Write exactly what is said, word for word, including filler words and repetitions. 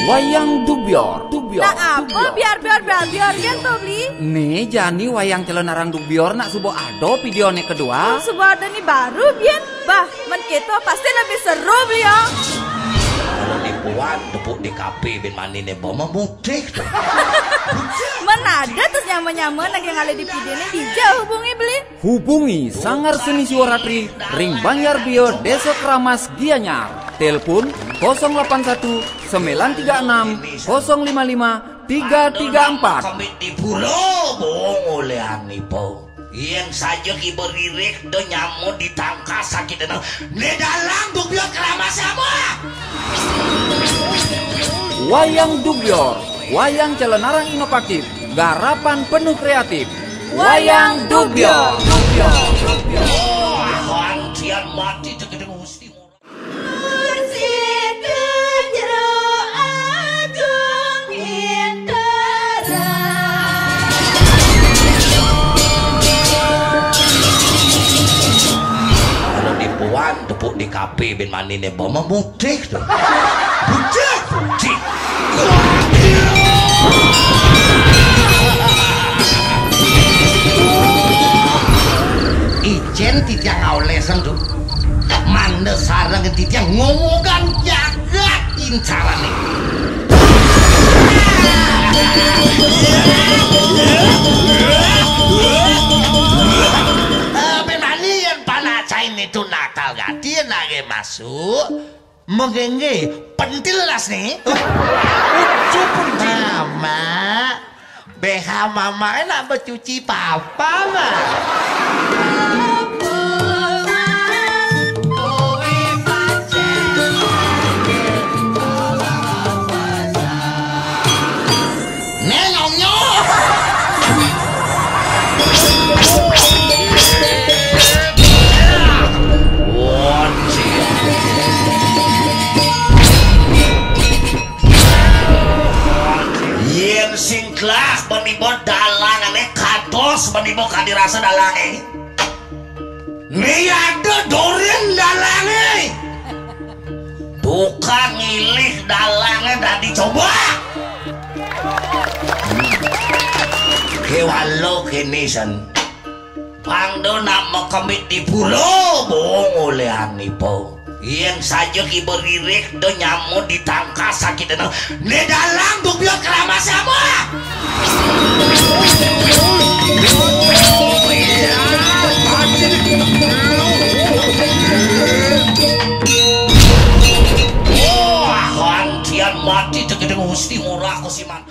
Wayang Dugbior, Dugbior. Nak apa biar-biar, biar-biar, Yan, to beli? Nih, jani wayang Calonarang Dugbior nak suba ada videone kedua. Oh, suba ada ni baru, Bian. Bah, men keto pasti lebih seru, beli, ya. Kalau dibuat tepuk di kafe bin mani ne bama mutih tu. Men ada terus nyama-nyama nang yang ada di videone, dija hubungi, beli. Hubungi Sanggar Seni Siwaratri ring Banjar Bio, Desa Keramas, Gianyar. Telepon kosong delapan satu sembilan tiga enam kosong lima lima tiga tiga empat. Kami di pulau bong oleh anipo. Yang saja kiba ririk do nyamud di tangkas sakit dana. Ne dalang Dugbior Keramas sama. Wayang Dugbior, wayang Calonarang inovatif, garapan penuh kreatif. Wayang Dugbior. Wah, antian mati tegedeng Gusti. Kalau dibuat tepuk di kafe bin mani ne bama mutih tu. Putih, putih. Ijen titiang aulesang tu. Mangda sareng titiang ngomogan jagat incarane. Eh, bin mani yen panacai nitu nakal gati, yen nage masuk. Mengengge, pentil las nih. Ucup pentil. Mama, B H mama enak becuci papa, Ma. Nih, nyong, nyong. Yen sing kelas benibo dalangane kados benibo kadi rasa dalange. Ni ada dorin dalange. Tukang ngilih dalange dadi coba. Kewalo kini sen. Pangdo nak makemit di pulo bong olehan ipo. Yen saja kiba ririk do nyamud di tangkas sakit dana. Ne dalang Dugbior Keramas sama. Wah, antian mati tegedeng Gusti Ngurah Kusiman.